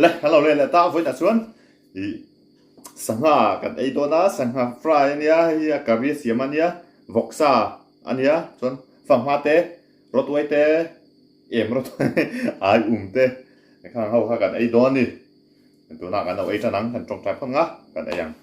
Le kan lo let leh ta vawiinah chuan ih sangha kan ei dawn a sangha fry a nia hei hi a curry a siam a nia vawksa a nia chuan fanghma te rawtuai te em rawtuai ai um te khang ho kha kan ei dawn a ni tunah kan lo ei tan ang kan tawngtai phawt ang a kan ei ang.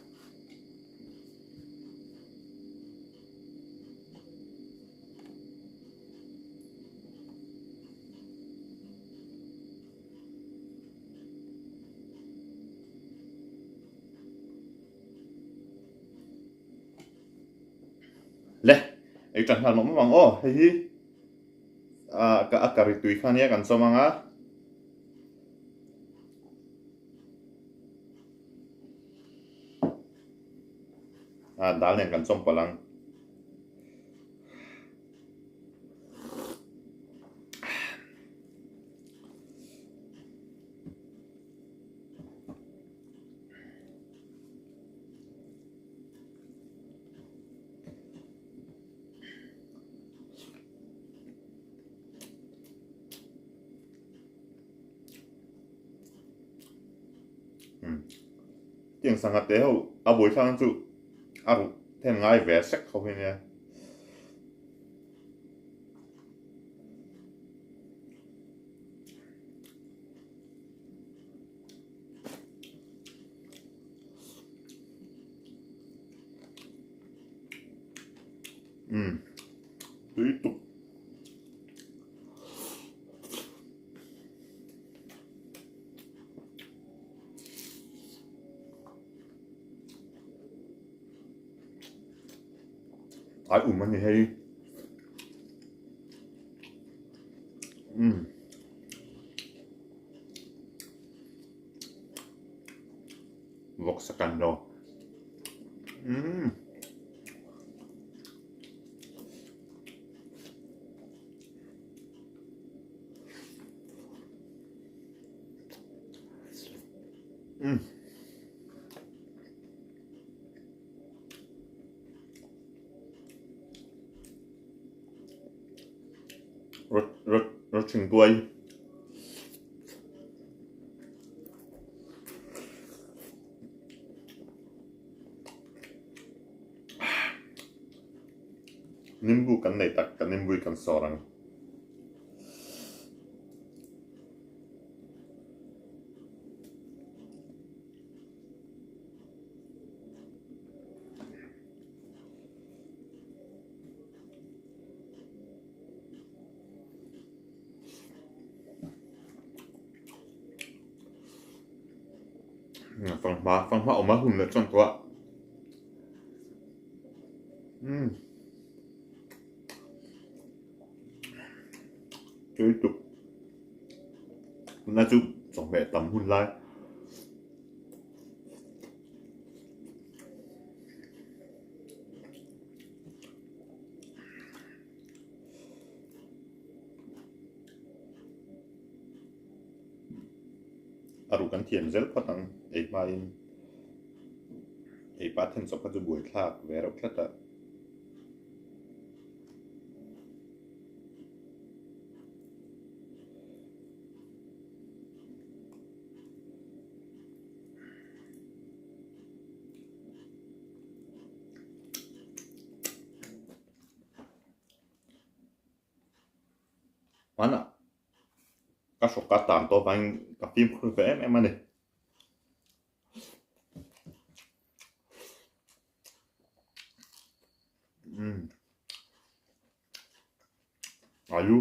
Le ei tan nghal mawp mawp ang aw hei hi ah a curry tui kha ania kan sawm ang a. Ah dal nen kan chawm palh ang. Tiang sangha te ho a buaithlak chu a ruh then ngai ve sek ho hi nia. Umm tui tuk. Ai um a ni hei. Umm. Vawksa kan lo. Umm. Umm. Rawt rawt rawt hring tuai. Nimbu kan nei tak ka nimbu hi kan sawr ang. Fanghma fanghma awm a hun leh chuan tawh a. Umm. Tui tuk. Tunlai chu chawhmeh tam hun lai. A ruh kan thiam zel phawt ang ei hmain ei pa then chawp kha chu buaithlak ve reuh tlat a. Hmanah ka hrawk a tan tawh avangin ka fimkhur ve em em a ni. Umm. Alu.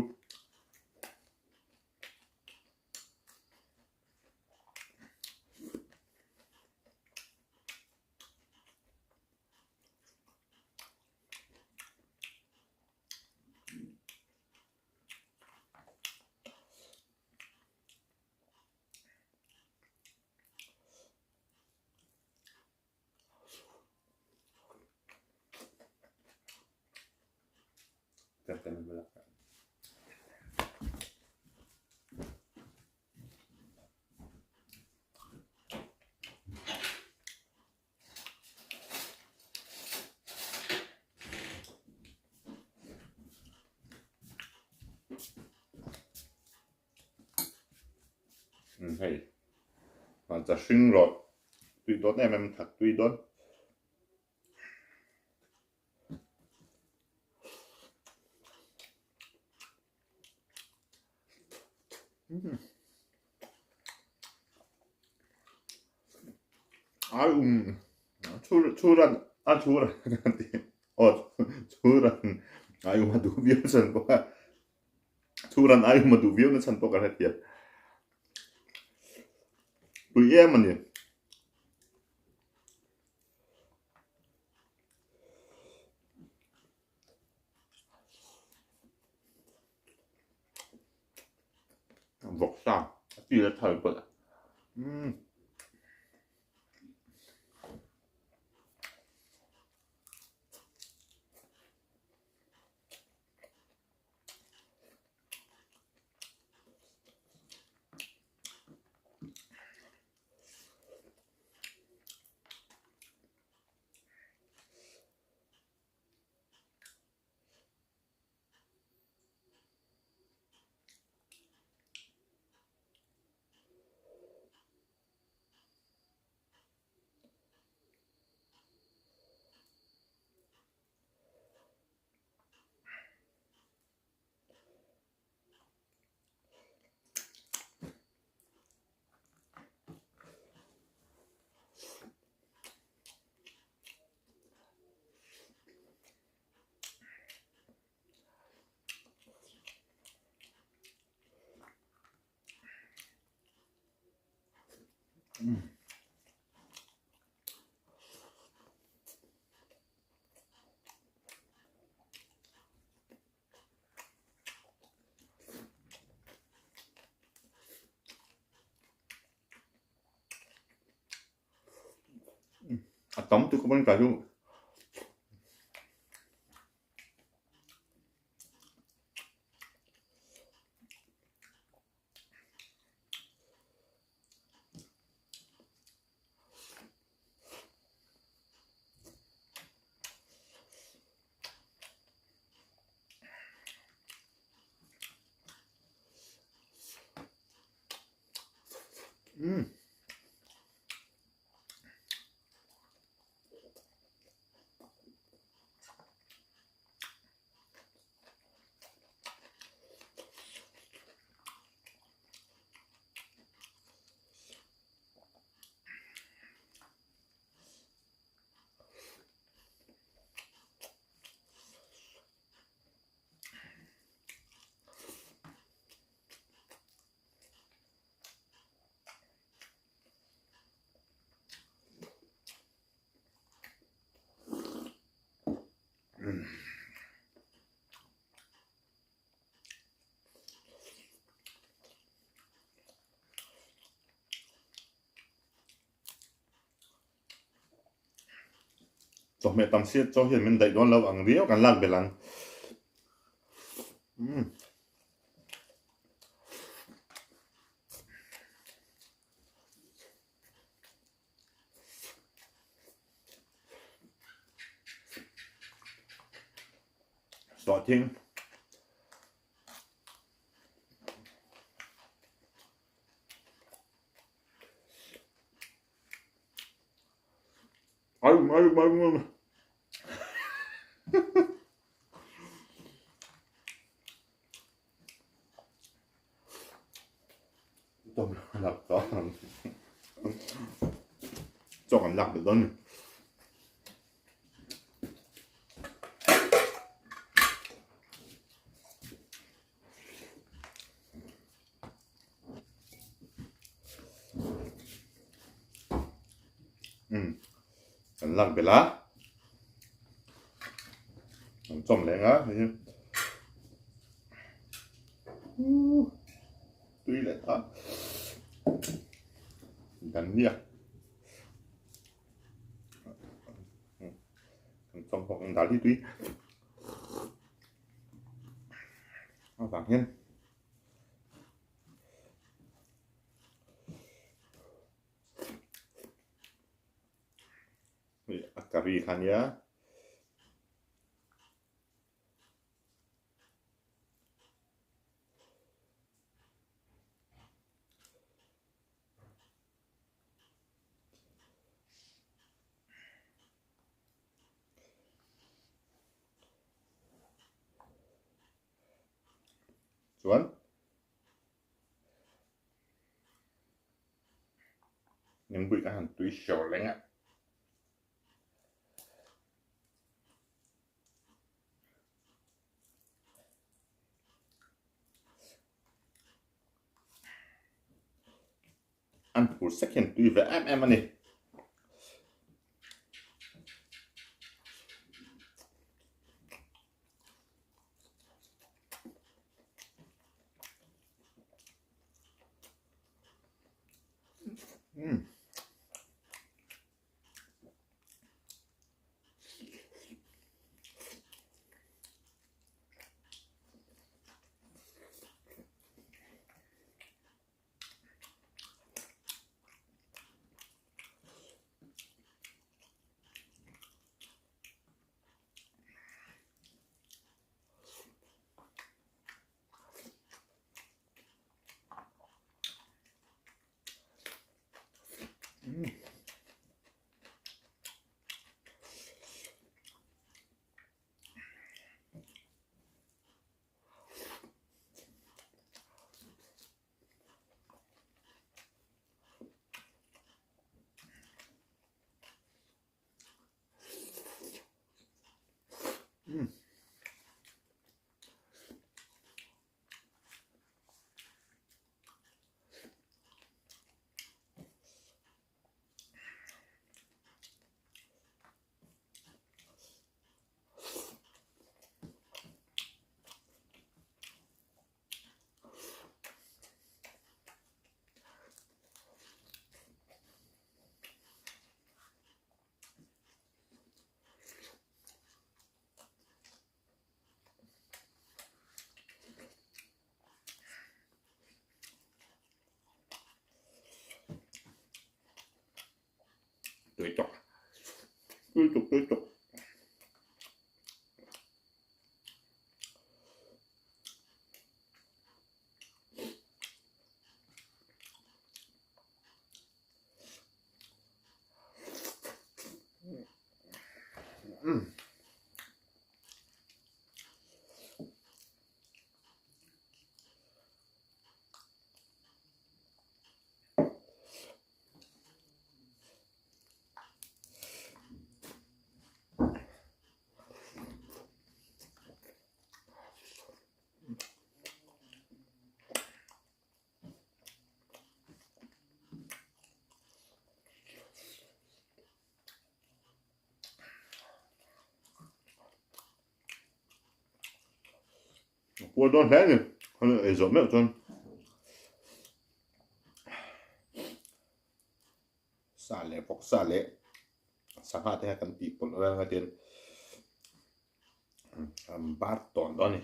Umm hei. Hmarcha hring rawh tui dawn em em thak tui dawn. Ai um chhuran a chhuran kan ti aw chhuran ai um a duh viau chhan pawh a chhuran ai um a duh viau na chhan pawh ka hrethiam pui em a ni. Vawksa a ti la thal pawlh umm. A tam tuk ka chu. Umm. Chawhmeh tam siat chaw hian min daih dawn lo ang riau kan lak belh ang. Umm. Sawhthing. Ai ai ai ai. Tawm lak ta. Chaw kan lak belh dawn ni. Umm kan lak belh a an chawm leh ang a hei hi uuh tui leh ta dania kan chawm bawk ang dal hi tui avang hian. Hei a curry kha nia. Chuan Nimbuih ka han tui hriau leng a. An phur sek hian tui ve em em a ni. Mm. Tui tuk. Tui tuk, tui tuk. Puar dawn hle a ni ei zawh meuh chuan sa leh vawk sa leh sangha te kha kan tih pawlh vel ang a tin an bar tawn dawn a ni.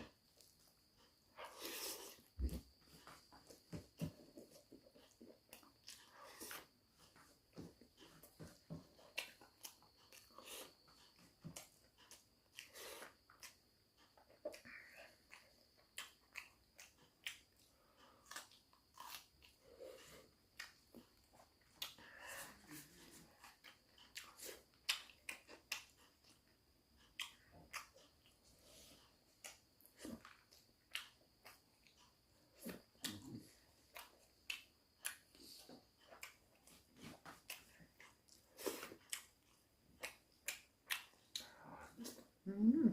Umm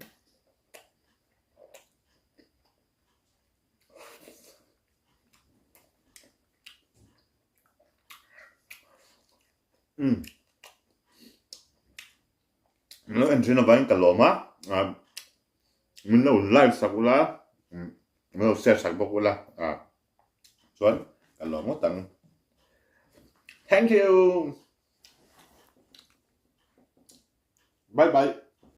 min lo en thin avangin ka lawm a min lo like sak ula min lo share sak bawk ula chuan ka lawm ngawt ang thank you bye bye.